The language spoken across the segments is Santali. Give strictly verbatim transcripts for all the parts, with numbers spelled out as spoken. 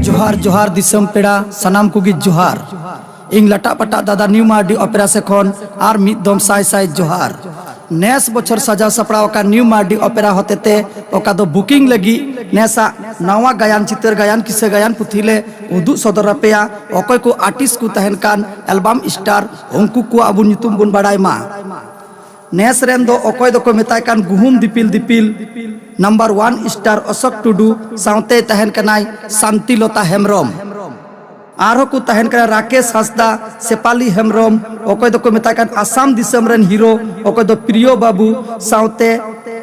ᱡᱚᱦᱟᱨ, ᱡᱚᱦᱟᱨ ᱫᱤᱥᱚᱢ ᱯᱮᱲᱟ, ᱥᱟᱱᱟᱢ ᱠᱚᱜᱮ ᱡᱚᱦᱟᱨ᱾ ᱤᱧ ᱞᱟᱴᱟᱜ ᱯᱟᱴᱟᱜ ᱫᱟᱫᱟ ᱱᱤᱭᱩ ᱢᱟᱨᱰᱤ ᱚᱯᱮᱨᱟ ᱥᱮ ᱠᱷᱚᱱ ᱟᱨ ᱢᱤᱫ ᱫᱚᱢ ᱥᱟᱭ ᱥᱟᱭ ᱡᱚᱦᱟᱨ᱾ ᱱᱮᱥ ᱵᱚᱪᱷᱚᱨ ᱥᱟᱡᱟᱣ ᱥᱟᱯᱲᱟᱣ ᱟᱠᱟᱱ ᱱᱤᱭᱩ ᱢᱟᱨᱰᱤ ᱚᱯᱮᱨᱟ ᱦᱚᱛᱮᱛᱮ, ᱚᱠᱟ ᱫᱚ ᱵᱩᱠᱤᱝ ᱞᱟᱹᱜᱤᱫ ᱱᱮᱥᱟᱜ ᱱᱟᱣᱟ ᱜᱟᱭᱟᱱ, ᱪᱤᱛᱟᱹᱨ ᱜᱟᱭᱟᱱ, ᱠᱤᱥᱟᱹ ᱜᱟᱭᱟᱱ ᱯᱩᱛᱷᱤ ᱞᱮ ᱩᱫᱩᱜ ᱥᱚᱫᱚᱨ ᱟᱯᱮᱭᱟ᱾ ᱚᱠᱚᱭ ᱠᱚ ᱟᱨᱴᱤᱥᱴ ᱠᱚ ᱛᱟᱦᱮᱱ ᱠᱟᱱ, ᱮᱞᱵᱟᱢ ᱥᱴᱟᱨ, ᱩᱱᱠᱩ ᱠᱚᱣᱟᱜ ᱵᱚᱱ ᱧᱩᱛᱩᱢ ᱵᱚᱱ ᱵᱟᱲᱟᱭ ᱢᱟ᱾ ᱱᱮᱥ ᱨᱮᱱ ᱫᱚ ᱚᱠᱚᱭ ᱫᱚᱠᱚ ᱢᱮᱛᱟᱭ ᱠᱟᱱ ᱜᱩᱦᱩᱢ ᱫᱤᱯᱤᱞ ᱫᱤᱯᱤᱞ ᱱᱟᱢᱵᱟᱨ ᱚᱣᱟᱱ ᱥᱴᱟᱨ ᱚᱥᱳᱠ ᱴᱩᱰᱩ, ᱥᱟᱶᱛᱮ ᱛᱟᱦᱮᱱ ᱠᱟᱱᱟᱭ ᱥᱟᱱᱛᱤᱞᱚᱛᱟ ᱦᱮᱢᱵᱨᱚᱢ᱾ ᱟᱨᱦᱚᱸ ᱠᱚ ᱛᱟᱦᱮᱱ ᱠᱟᱱᱟ ᱨᱟᱠᱮᱥ ᱦᱟᱸᱥᱫᱟ, ᱥᱮᱯᱟᱞᱤ ᱦᱮᱢᱵᱨᱚᱢ, ᱚᱠᱚᱭ ᱫᱚᱠᱚ ᱢᱮᱛᱟᱭ ᱠᱟᱱ ᱟᱥᱟᱢ ᱫᱤᱥᱚᱢ ᱨᱮᱱ ᱦᱤᱨᱳ, ᱚᱠᱚᱭ ᱫᱚ ᱯᱨᱤᱭᱚ ᱵᱟᱹᱵᱩ, ᱥᱟᱶᱛᱮ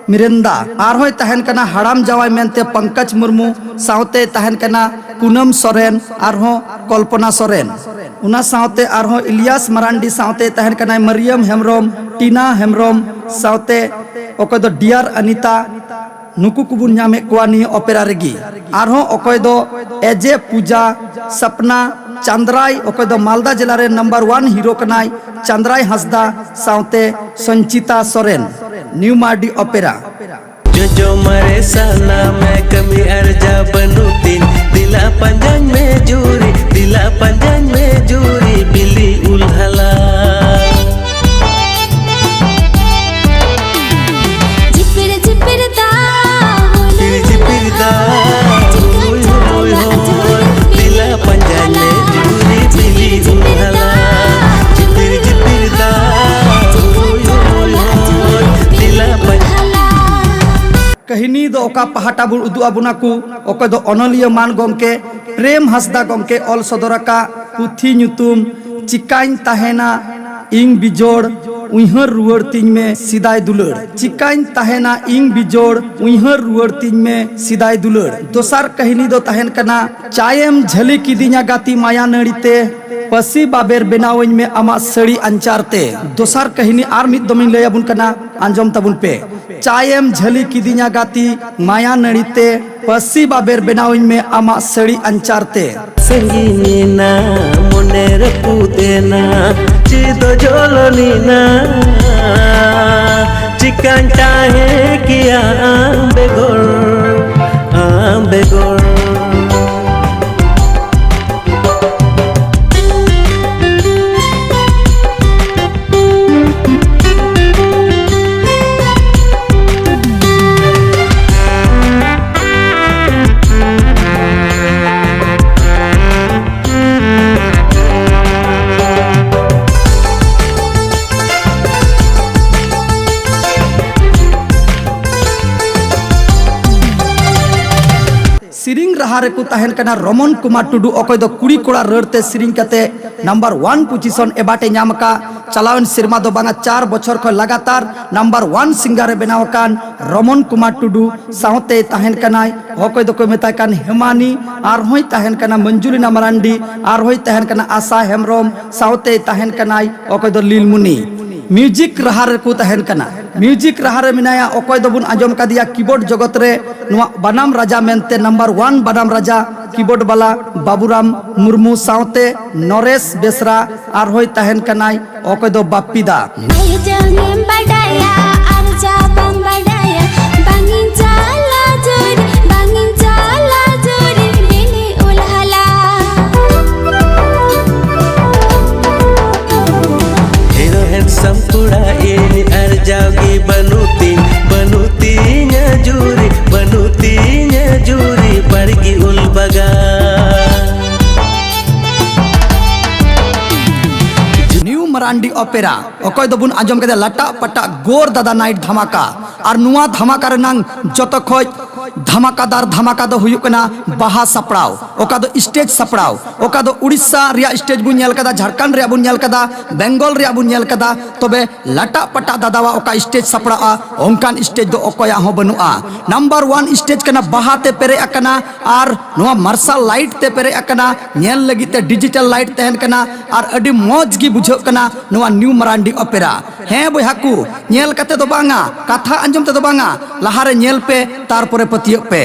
ᱢᱤᱨᱮᱱᱫᱟ᱾ ᱟᱨᱦᱚᱸᱭ ᱛᱟᱦᱮᱱ ᱠᱟᱱᱟ ᱦᱟᱲᱟᱢ ᱡᱟᱶᱟᱭ ᱢᱮᱱᱛᱮ ᱯᱚᱝᱠᱚᱡᱽ ᱢᱩᱨᱢᱩ, ᱥᱟᱶᱛᱮ ᱛᱟᱦᱮᱱ ᱠᱟᱱᱟ ᱯᱩᱱᱟᱢ ᱥᱚᱨᱮᱱ, ᱟᱨᱦᱚᱸ ᱠᱚᱞᱯᱚᱱᱟ ᱥᱚᱨᱮᱱ᱾ ᱚᱱᱟ ᱥᱟᱶᱛᱮ ᱟᱨᱦᱚᱸ ᱤᱞᱤᱭᱟᱥ ᱢᱟᱨᱟᱱᱰᱤ, ᱥᱟᱶᱛᱮ ᱛᱟᱦᱮᱱ ᱠᱟᱱᱟᱭ ᱢᱟᱨᱤᱭᱟᱢ ᱦᱮᱢᱵᱨᱚᱢ, ᱴᱤᱱᱟ ᱦᱮᱢᱵᱨᱚᱢ, ᱥᱟᱶᱛᱮ ᱚᱠᱚᱭ ᱫᱚ ᱰᱤᱭᱟᱨ ᱟᱱᱤᱛᱟ, ᱱᱩᱠᱩ ᱠᱚᱵᱚᱱ ᱧᱟᱢᱮᱫ ᱠᱚᱣᱟ ᱱᱤᱭᱟᱹ ᱚᱯᱮᱨᱟ ᱨᱮᱜᱮ᱾ ᱟᱨᱦᱚᱸ ᱚᱠᱚᱭ ᱫᱚ ᱮᱡᱮ ᱯᱩᱡᱟ, ᱥᱟᱯᱱᱟ ᱪᱟᱸᱫᱽᱨᱟᱭ, ᱚᱠᱚᱭ ᱫᱚ ᱢᱟᱞᱫᱟ ᱡᱮᱞᱟ ᱨᱮᱱ ᱱᱟᱢᱵᱟᱨ ᱚᱣᱟᱱ ᱦᱤᱨᱳ ᱠᱟᱱᱟᱭ ᱪᱟᱸᱫᱽᱨᱟᱭ ᱦᱟᱸᱥᱫᱟ, ᱥᱟᱶᱛᱮ ᱥᱚᱧᱪᱤᱛᱟ ᱥᱚᱨᱮᱱ, ᱱᱤᱭᱩ ᱢᱟᱨᱰᱤ ᱚᱯᱮᱨᱟ᱾ ᱡᱚᱡᱚ ᱢᱟᱨᱮ ᱥᱟᱱᱟᱢᱮ ᱠᱟᱹᱢᱤ ᱟᱨᱡᱟᱣ ᱵᱟᱹᱱᱩᱜ ᱛᱤᱧ, ᱫᱮᱞᱟ ᱯᱟᱸᱡᱟᱧ ᱢᱮ ᱡᱩᱨᱤ, ᱫᱮᱞᱟ ᱯᱟᱸᱡᱟᱧ ᱢᱮ ᱡᱩᱨᱤ, ᱵᱤᱞᱤ ᱩᱞ ᱦᱟᱞᱟᱝ᱾ ᱡᱷᱤᱯᱤᱨ ᱡᱷᱤᱯᱤᱨ ᱫᱟᱜ, ᱦᱩᱞᱩᱞ ᱡᱷᱤᱯᱤᱨ ᱡᱷᱤᱯᱤᱨ ᱫᱟᱜ, ᱦᱩᱞᱩᱞ ᱦᱩᱞᱩᱞ ᱦᱩᱞᱩᱞ, ᱦᱩᱞᱩᱞ, ᱫᱮᱞᱟ ᱯᱟᱸᱡᱟᱧ ᱢᱮ ᱡᱩᱨᱤ, ᱵᱤᱞᱤ ᱩᱞ ᱦᱟᱞᱟᱝ᱾ ᱡᱷᱤᱯᱤᱨ ᱡᱷᱤᱯᱤᱨ ᱫᱟᱜ, ᱦᱩᱞᱩᱞ ᱦᱩᱞᱩᱞ ᱦᱩᱞᱩᱞ, ᱫᱮᱞᱟ ᱯᱟᱸᱡᱟᱧ᱾ ᱠᱟᱹᱦᱱᱤ ᱫᱚ ᱚᱠᱟ ᱯᱟᱦᱴᱟ ᱵᱚᱱ ᱩᱫᱩᱜ ᱟᱵᱚᱱᱟ ᱠᱚ, ᱚᱠᱚᱭ ᱫᱚ ᱚᱱᱚᱞᱤᱭᱟᱹ ᱢᱟᱱ ᱜᱚᱢᱠᱮ ᱯᱨᱮᱢ ᱦᱟᱸᱥᱫᱟ ᱜᱚᱢᱠᱮ ᱚᱞ ᱥᱚᱫᱚᱨ ᱟᱠᱟᱫ ᱯᱩᱛᱷᱤ ᱧᱩᱛᱩᱢ ᱪᱤᱠᱟᱹᱧ ᱛᱟᱦᱮᱱᱟ ᱤᱧ ᱵᱤᱡᱚᱲ, ᱩᱭᱦᱟᱹᱨ ᱨᱩᱣᱟᱹᱲ ᱛᱤᱧ ᱢᱮ ᱥᱮᱫᱟᱭ ᱫᱩᱞᱟᱹᱲ᱾ ᱪᱤᱠᱟᱹᱧ ᱛᱟᱦᱮᱱᱟ ᱤᱧ ᱵᱤᱡᱚᱲ, ᱩᱭᱦᱟᱹᱨ ᱨᱩᱣᱟᱹᱲ ᱛᱤᱧ ᱢᱮ ᱥᱮᱫᱟᱭ ᱫᱩᱞᱟᱹᱲ᱾ ᱫᱚᱥᱟᱨ ᱠᱟᱹᱦᱱᱤ ᱫᱚ ᱛᱟᱦᱮᱱ ᱠᱟᱱᱟ ᱪᱟᱭᱮᱢ ᱡᱷᱟᱹᱞᱤ ᱠᱤᱫᱤᱧᱟ ᱜᱟᱛᱮ ᱢᱟᱭᱟ ᱱᱟᱹᱲᱤ ᱛᱮ, ᱯᱟᱹᱥᱤ ᱵᱟᱵᱮᱨ ᱵᱮᱱᱟᱣᱟᱹᱧ ᱢᱮ ᱟᱢᱟᱜ ᱥᱟᱹᱲᱤ ᱟᱧᱪᱟᱨ ᱛᱮ᱾ ᱫᱚᱥᱟᱨ ᱠᱟᱹᱦᱱᱤ ᱟᱨ ᱢᱤᱫ ᱫᱚᱢᱤᱧ ᱞᱟᱹᱭ ᱟᱵᱚᱱ ᱠᱟᱱᱟ, ᱟᱸᱡᱚᱢ ᱛᱟᱵᱚᱱ ᱯᱮ᱾ ᱪᱟᱭᱮᱢ ᱡᱷᱟᱹᱞᱤ ᱠᱤᱫᱤᱧᱟ ᱜᱟᱛᱮ ᱢᱟᱭᱟ ᱱᱟᱹᱲᱤ ᱛᱮ, ᱯᱟᱹᱥᱤ ᱵᱟᱵᱮᱨ ᱵᱮᱱᱟᱣᱤᱧ ᱢᱮ ᱟᱢᱟᱜ ᱥᱟᱹᱲᱤ ᱟᱧᱪᱟᱨ ᱛᱮ᱾ ᱥᱟᱺᱜᱤᱧ ᱮᱱᱟ, ᱢᱚᱱᱮ ᱨᱟᱹᱯᱩᱫ ᱮᱱᱟ, ᱪᱮᱫ ᱫᱚ ᱡᱚᱞᱚᱱᱤᱱᱟ, ᱪᱤᱠᱟᱹᱧ ᱛᱟᱦᱮᱸ ᱠᱮᱭᱟ ᱟᱢ ᱵᱮᱜᱚᱨ, ᱟᱢ ᱵᱮᱜᱚᱨ᱾ ᱥᱮᱨᱮᱧ ᱨᱟᱦᱟ ᱨᱮᱠᱚ ᱛᱟᱦᱮᱱ ᱠᱟᱱᱟ ᱨᱚᱢᱚᱱ ᱠᱩᱢᱟᱨ ᱴᱩᱰᱩ, ᱚᱠᱚᱭ ᱫᱚ ᱠᱩᱲᱤ ᱠᱚᱲᱟ ᱨᱟᱹᱲ ᱛᱮ ᱥᱮᱨᱮᱧ ᱠᱟᱛᱮ ᱱᱟᱢᱵᱟᱨ ᱚᱣᱟᱱ ᱯᱚᱡᱤᱥᱚᱱ ᱮᱵᱟᱴ ᱮ ᱧᱟᱢ ᱟᱠᱟᱫ᱾ ᱪᱟᱞᱟᱣᱮᱱ ᱥᱮᱨᱢᱟ ᱫᱚ ᱵᱟᱝᱟ, ᱪᱟᱨ ᱵᱚᱪᱷᱚᱨ ᱠᱷᱚᱱ ᱞᱟᱜᱟᱛᱟᱨ ᱱᱟᱢᱵᱟᱨ ᱚᱣᱟᱱ ᱥᱤᱝᱜᱟᱨ ᱮ ᱵᱮᱱᱟᱣ ᱟᱠᱟᱱ ᱨᱚᱢᱚᱱ ᱠᱩᱢᱟᱨ ᱴᱩᱰᱩ ᱥᱟᱶᱛᱮᱭ ᱛᱟᱦᱮᱱ ᱠᱟᱱᱟᱭ᱾ ᱚᱠᱚᱭ ᱫᱚᱠᱚ ᱢᱮᱛᱟᱭ ᱠᱟᱱ ᱦᱮᱢᱟᱱᱤ, ᱟᱨᱦᱚᱸᱭ ᱛᱟᱦᱮᱱ ᱠᱟᱱᱟ ᱢᱚᱧᱡᱩᱞᱤᱱᱟ ᱢᱟᱨᱟᱱᱰᱤ, ᱟᱨᱦᱚᱸᱭ ᱛᱟᱦᱮᱱ ᱠᱟᱱᱟ ᱟᱥᱟ ᱦᱮᱢᱵᱨᱚᱢ, ᱥᱟᱶᱛᱮᱭ ᱛᱟᱦᱮᱱ ᱠᱟᱱᱟᱭ ᱚᱠᱚᱭ ᱫᱚ ᱞᱤᱞᱢᱩᱱᱤ᱾ ᱢᱤᱣᱡᱤᱠ ᱨᱟᱦᱟ ᱨᱮᱠᱚ ᱛᱟᱦᱮᱱ ᱠᱟᱱᱟ᱾ ᱢᱤᱣᱡᱤᱠ ᱨᱟᱦᱟ ᱨᱮ ᱢᱮᱱᱟᱭᱟ ᱚᱠᱚᱭ ᱫᱚᱵᱚᱱ ᱟᱸᱡᱚᱢ ᱠᱟᱫᱮᱭᱟ ᱠᱤᱵᱳᱨᱰ ᱡᱚᱜᱚᱛ ᱨᱮ ᱱᱚᱣᱟ ᱵᱟᱱᱟᱢ ᱨᱟᱡᱟ ᱢᱮᱱᱛᱮ, ᱱᱟᱢᱵᱟᱨ ᱚᱣᱟᱱ ᱵᱟᱱᱟᱢ ᱨᱟᱡᱟ ᱠᱤᱵᱳᱨᱰ ᱵᱟᱞᱟ ᱵᱟᱵᱩᱨᱟᱢ ᱢᱩᱨᱢᱩ ᱥᱟᱶᱛᱮ ᱱᱚᱨᱮᱥ ᱵᱮᱥᱨᱟ, ᱟᱨᱦᱚᱸᱭ ᱛᱟᱦᱮᱱ ᱠᱟᱱᱟᱭ ᱚᱠᱚᱭ ᱫᱚ ᱵᱟᱯᱯᱤ ᱫᱟ᱾ ᱟᱨᱡᱟᱣ ᱜᱮᱢ ᱵᱟᱰᱟᱭᱟ, ᱟᱨᱡᱟᱣ ᱵᱟᱢ ᱵᱟᱰᱟᱭᱟ, ᱵᱟᱝ ᱤᱧ ᱪᱟᱞᱟ ᱡᱳᱨ, ᱵᱟᱝ ᱤᱧ ᱪᱟᱞᱟ ᱡᱳᱨ, ᱵᱤᱞᱤ ᱩᱞ ᱦᱟᱞᱟᱝ᱾ ᱦᱤᱨᱳ ᱦᱮᱱᱰᱥᱟᱢ ᱠᱚᱲᱟ ᱤᱧ, ᱟᱨᱡᱟᱣ ᱜᱮ ᱵᱟᱹᱱᱩᱜ ᱛᱤᱧ, ᱵᱟᱹᱱᱩᱜ ᱛᱤᱧᱟ ᱡᱩᱨᱤ, ᱵᱟᱹᱱᱩᱜ ᱛᱤᱧᱟ ᱡᱩᱨᱤ, ᱵᱟᱲᱜᱮ ᱩᱞ ᱵᱟᱜᱟᱱ᱾ ᱱᱤᱭᱩ ᱢᱟᱨᱟᱱᱰᱤ ᱚᱯᱮᱨᱟ, ᱚᱠᱚᱭ ᱫᱚᱵᱚᱱ ᱟᱸᱡᱚᱢ ᱠᱮᱫᱟ ᱞᱟᱴᱟᱜ ᱯᱟᱴᱟᱜ ᱜᱳᱨ ᱫᱟᱫᱟ ᱱᱟᱭᱤᱴ ᱫᱷᱟᱢᱟᱠᱟ᱾ ᱟᱨ ᱱᱚᱣᱟ ᱫᱷᱟᱢᱟᱠᱟ ᱨᱮᱱᱟᱝ ᱡᱚᱛᱚ ᱠᱷᱚᱡ ᱫᱷᱟᱢᱟᱠᱟᱫᱟᱨ ᱫᱷᱟᱢᱟᱠᱟ ᱫᱚ ᱦᱩᱭᱩᱜ ᱠᱟᱱᱟ ᱵᱟᱦᱟ ᱥᱟᱯᱲᱟᱣ, ᱚᱠᱟ ᱫᱚ ᱥᱴᱮᱡᱽ ᱥᱟᱯᱲᱟᱣ, ᱚᱠᱟ ᱫᱚ ᱩᱲᱤᱥᱥᱟ ᱨᱮᱭᱟᱜ ᱥᱴᱮᱡᱽ ᱵᱚᱱ ᱧᱮᱞ ᱠᱟᱫᱟ, ᱡᱷᱟᱲᱠᱷᱚᱸᱰ ᱨᱮᱭᱟᱜ ᱵᱚᱱ ᱧᱮᱞ ᱠᱟᱫᱟ, ᱵᱮᱝᱜᱚᱞ ᱨᱮᱭᱟᱜ ᱵᱚᱱ ᱧᱮᱞ ᱠᱟᱫᱟ, ᱛᱚᱵᱮ ᱞᱟᱴᱟᱜ ᱯᱟᱴᱟᱜ ᱫᱟᱫᱟᱣᱟᱜ ᱚᱠᱟ ᱥᱴᱮᱡᱽ ᱥᱟᱯᱲᱟᱜᱼᱟ, ᱚᱱᱠᱟᱱ ᱥᱴᱮᱡᱽ ᱫᱚ ᱚᱠᱚᱭᱟᱜ ᱦᱚᱸ ᱵᱟᱹᱱᱩᱜᱼᱟ᱾ ᱱᱟᱢᱵᱟᱨ ᱚᱣᱟᱱ ᱥᱴᱮᱡᱽ ᱠᱟᱱᱟ, ᱵᱟᱦᱟ ᱛᱮ ᱯᱮᱨᱮᱡ ᱟᱠᱟᱱᱟ ᱟᱨ ᱱᱚᱣᱟ ᱢᱟᱨᱥᱟᱞ ᱞᱟᱭᱤᱴ ᱛᱮ ᱯᱮᱨᱮᱡ ᱟᱠᱟᱱᱟ, ᱧᱮᱞ ᱞᱟᱹᱜᱤᱫ ᱛᱮ ᱰᱤᱡᱤᱴᱟᱞ ᱞᱟᱭᱤᱴ ᱛᱟᱦᱮᱱ ᱠᱟᱱᱟ ᱟᱨ ᱟᱹᱰᱤ ᱢᱚᱡᱽ ᱜᱮ ᱵᱩᱡᱷᱟᱹᱜ ᱠᱟᱱᱟ ᱱᱚᱣᱟ ᱱᱤᱭᱩ ᱢᱟᱨᱟᱱᱰᱤ ᱚᱯᱮᱨᱟ᱾ ᱦᱮᱸ ᱵᱚᱭᱦᱟ ᱠᱚ, ᱧᱮᱞ ᱠᱟᱛᱮ ᱫᱚ ᱵᱟᱝᱟ, ᱠᱟᱛᱷᱟ ᱟᱸᱡᱚᱢ ᱛᱮᱫᱚ ᱵᱟᱝᱟ, ᱞᱟᱦᱟᱨᱮ ᱧᱮᱞ ᱯᱮ, ᱛᱟᱨᱯᱚᱨᱮ ᱯᱟᱹᱛᱭᱟᱹᱜ ᱯᱮ᱾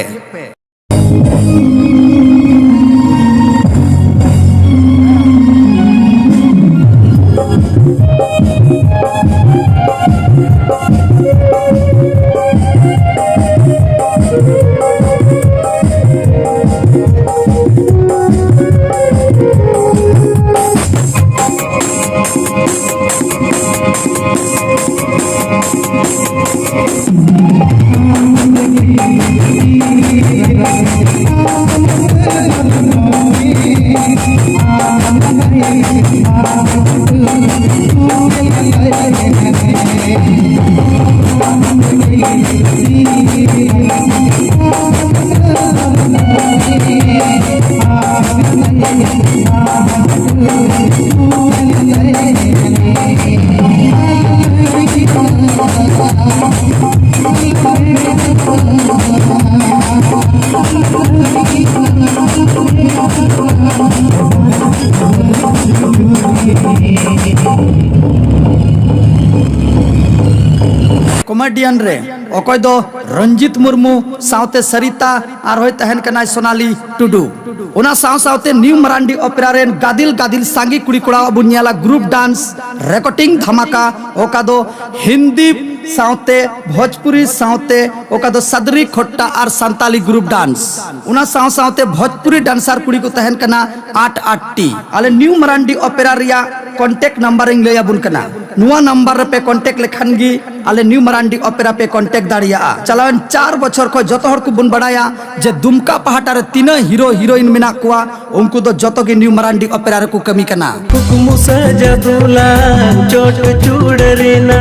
ᱠᱚᱢᱮᱰᱤᱭᱟᱱ ᱨᱮ, ᱚᱠᱚᱭ ᱫᱚ ᱨᱚᱧᱡᱤᱛ ᱢᱩᱨᱢᱩ ᱥᱟᱶᱛᱮ ᱥᱟᱨᱤᱛᱟ, ᱟᱨ ᱦᱚᱸᱭ ᱛᱟᱦᱮᱱ ᱠᱟᱱᱟᱭ ᱥᱳᱱᱟᱞᱤ ᱴᱩᱰᱩ᱾ ᱚᱱᱟ ᱥᱟᱶ ᱥᱟᱶᱛᱮ ᱱᱤᱭᱩ ᱢᱟᱨᱟᱱᱰᱤ ᱚᱯᱮᱨᱟ ᱨᱮᱱ ᱜᱟᱫᱤᱞ ᱜᱟᱫᱤᱞ ᱥᱟᱸᱜᱮ ᱠᱩᱲᱤ ᱠᱚᱲᱟᱣᱟᱜ ᱵᱚᱱ ᱧᱮᱞᱟ ᱜᱨᱩᱯ ᱰᱟᱱᱥ ᱨᱮᱠᱚᱨᱰᱤᱝ ᱫᱷᱟᱢᱟᱠᱟ, ᱚᱠᱟ ᱫᱚ ᱦᱤᱱᱫᱤ ᱥᱟᱶᱛᱮ ᱵᱷᱳᱡᱽᱯᱩᱨᱤ ᱥᱟᱶᱛᱮ ᱚᱠᱟ ᱫᱚ ᱥᱟᱫᱨᱤ ᱠᱷᱚᱴᱴᱟ ᱟᱨ ᱥᱟᱱᱛᱟᱞᱤ ᱜᱨᱩᱯ ᱰᱟᱱᱥ᱾ ᱚᱱᱟ ᱥᱟᱶ ᱥᱟᱶᱛᱮ ᱵᱷᱳᱡᱽᱯᱩᱨᱤ ᱰᱟᱱᱥᱟᱨ ᱠᱩᱲᱤ ᱠᱚ ᱛᱟᱦᱮᱱ ᱠᱟᱱᱟ ᱟᱴ ᱟᱴ ᱴᱤ᱾ ᱟᱞᱮ ᱱᱤᱭᱩ ᱢᱟᱨᱟᱱᱰᱤ ᱚᱯᱮᱨᱟ ᱨᱮᱭᱟᱜ ᱠᱚᱱᱴᱮᱠᱴ ᱱᱟᱢᱵᱟᱨ ᱤᱧ ᱞᱟᱹᱭ ᱟᱵᱚᱱ ᱠᱟᱱᱟ᱾ ᱱᱚᱣᱟ ᱱᱟᱢᱵᱟᱨ ᱨᱮᱯᱮ ᱠᱚᱱᱴᱮᱠᱴ ᱞᱮᱠᱷᱟᱱ ᱜᱮ ᱟᱞᱮ ᱱᱤᱭᱩ ᱢᱟᱨᱟᱱᱰᱤ ᱚᱯᱮᱨᱟ ᱯᱮ ᱠᱚᱱᱴᱮᱠᱴ ᱫᱟᱲᱮᱭᱟᱜᱼᱟ᱾ ᱪᱟᱞᱟᱣᱮᱱ ᱪᱟᱨ ᱵᱚᱪᱷᱚᱨ ᱠᱷᱚᱱ ᱡᱚᱛᱚ ᱦᱚᱲ ᱠᱚᱵᱚᱱ ᱵᱟᱲᱟᱭᱟ ᱡᱮ ᱫᱩᱢᱠᱟ ᱯᱟᱦᱴᱟ ᱨᱮ ᱛᱤᱱᱟᱹᱜ ᱦᱤᱨᱳ ᱦᱤᱨᱳᱭᱤᱱ ᱢᱮᱱᱟᱜ ᱠᱚᱣᱟ, ᱩᱱᱠᱩ ᱫᱚ ᱡᱚᱛᱚ ᱜᱮ ᱱᱤᱭᱩ ᱢᱟᱨᱟᱱᱰᱤ ᱚᱯᱮᱨᱟ ᱨᱮᱠᱚ ᱠᱟᱹᱢᱤ ᱠᱟᱱᱟ᱾ ᱠᱩᱠᱢᱩ ᱥᱟᱡᱟ ᱫᱩᱞᱟᱱ ᱪᱚᱴ ᱪᱩᱲᱟᱹᱨᱤᱱᱟ,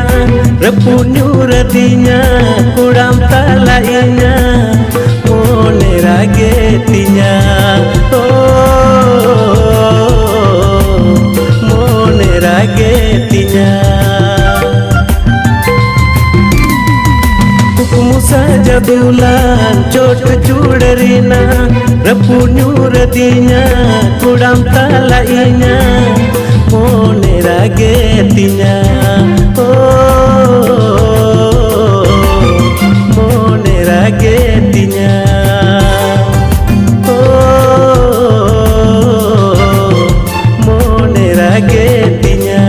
ᱨᱟᱹᱯᱩᱫ ᱧᱩᱨ ᱟᱹᱫᱤᱧᱟ ᱠᱩᱲᱟᱢ ᱛᱟᱞᱟ ᱤᱧᱟ, ᱢᱚᱱᱮ ᱨᱟᱜᱮ ᱛᱤᱧᱟ, ᱳ, ᱢᱚᱱᱮ ᱨᱟᱜᱮ ᱛᱤᱧᱟ᱾ ᱠᱩᱠᱢᱩ ᱥᱟᱡᱟ ᱫᱩᱞᱟᱱ ᱪᱚᱴ ᱪᱩᱲᱟᱹᱨᱤᱱᱟ, ᱨᱟᱹᱯᱩᱫ ᱧᱩᱨ ᱟᱹᱫᱤᱧᱟ ᱠᱩᱲᱟᱢ ᱛᱟᱞᱟ ᱤᱧᱟ, ᱢᱚᱱᱮ ᱨᱟᱜᱮ ᱛᱤᱧᱟ, ᱳ, ᱢᱚᱱᱮ ᱨᱟᱜᱮ ᱛᱤᱧᱟ, ᱳ, ᱢᱚᱱᱮ ᱨᱟᱜᱮ ᱛᱤᱧᱟ᱾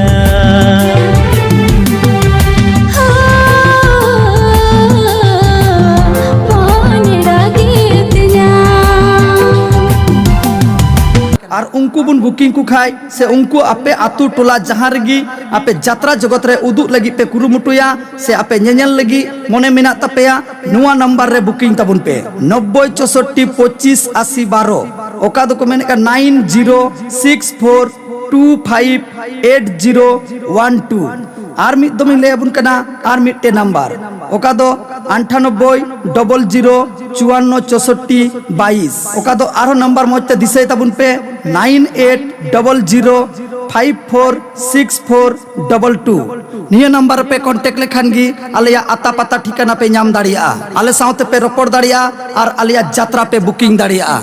ᱢᱚᱱᱮ ᱨᱟᱜᱮ ᱛᱤᱧᱟ᱾ ᱟᱨ ᱩᱱᱠᱩ ᱵᱚᱱ ᱵᱩᱠᱤᱝ ᱠᱚ ᱠᱷᱟᱡ, ᱥᱮ ᱩᱱᱠᱩ ᱟᱯᱮ ᱟᱹᱛᱩ ᱴᱚᱞᱟ ᱡᱟᱦᱟᱸ ᱨᱮᱜᱮ ᱟᱯᱮ ᱡᱟᱛᱨᱟ ᱡᱚᱜᱚᱛ ᱨᱮ ᱩᱫᱩᱜ ᱞᱟᱹᱜᱤᱫ ᱯᱮ ᱠᱩᱨᱩᱢᱩᱴᱩᱭᱟ, ᱥᱮ ᱟᱯᱮ ᱧᱮᱧᱮᱞ ᱞᱟᱹᱜᱤᱫ ᱢᱚᱱᱮ ᱢᱮᱱᱟᱜ ᱛᱟᱯᱮᱭᱟ, ᱱᱚᱣᱟ ᱱᱟᱢᱵᱟᱨ ᱨᱮ ᱵᱩᱠᱤᱝ ᱛᱟᱵᱚᱱ ᱯᱮ, ᱱᱚᱵᱵᱳᱭ ᱪᱳᱥᱳᱴᱴᱤ ᱯᱚᱸᱪᱤᱥ ᱟᱥᱤ ᱵᱟᱨᱚ, ᱚᱠᱟ ᱫᱚᱠᱚ ᱢᱮᱱᱮᱫ ᱠᱟᱱ nine zero six four two five eight zero one two᱾ ᱟᱨ ᱢᱤᱫ ᱫᱚᱢᱤᱧ ᱞᱟᱹᱭ ᱟᱵᱚᱱ ᱠᱟᱱᱟ, ᱟᱨ ᱢᱤᱫᱴᱮᱱ ᱱᱟᱢᱵᱟᱨ, ᱚᱠᱟ ᱫᱚ ᱟᱴᱷᱟᱱᱚᱵᱵᱳᱭ ᱰᱚᱵᱚᱞ ᱡᱤᱨᱳ ᱪᱩᱣᱟᱱᱱᱚ ᱪᱳᱥᱳᱴᱴᱤ ᱵᱟᱭᱤᱥ, ᱚᱠᱟ ᱫᱚ ᱟᱨᱦᱚᱸ ᱱᱟᱢᱵᱟᱨ ᱢᱚᱡᱽ ᱛᱮ ᱫᱤᱥᱟᱹᱭ ᱛᱟᱵᱚᱱ ᱯᱮ, nine eight double zero five four six four double two᱾ ᱱᱤᱭᱟᱹ ᱱᱟᱢᱵᱟᱨ ᱨᱮᱯᱮ ᱠᱚᱱᱴᱮᱠᱴ ᱞᱮᱠᱷᱟᱱ ᱜᱮ ᱟᱞᱮᱭᱟᱜ ᱟᱛᱟ ᱯᱟᱛᱟ ᱴᱷᱤᱠᱟᱹᱱᱟ ᱯᱮ ᱧᱟᱢ ᱫᱟᱲᱮᱭᱟᱜᱼᱟ, ᱟᱞᱮ ᱥᱟᱶ ᱛᱮᱯᱮ ᱨᱚᱯᱚᱲ ᱫᱟᱲᱮᱭᱟᱜᱼᱟ ᱟᱨ ᱟᱞᱮᱭᱟᱜ ᱡᱟᱛᱨᱟ ᱯᱮ ᱵᱩᱠᱤᱝ ᱫᱟᱲᱮᱭᱟᱜᱼᱟ᱾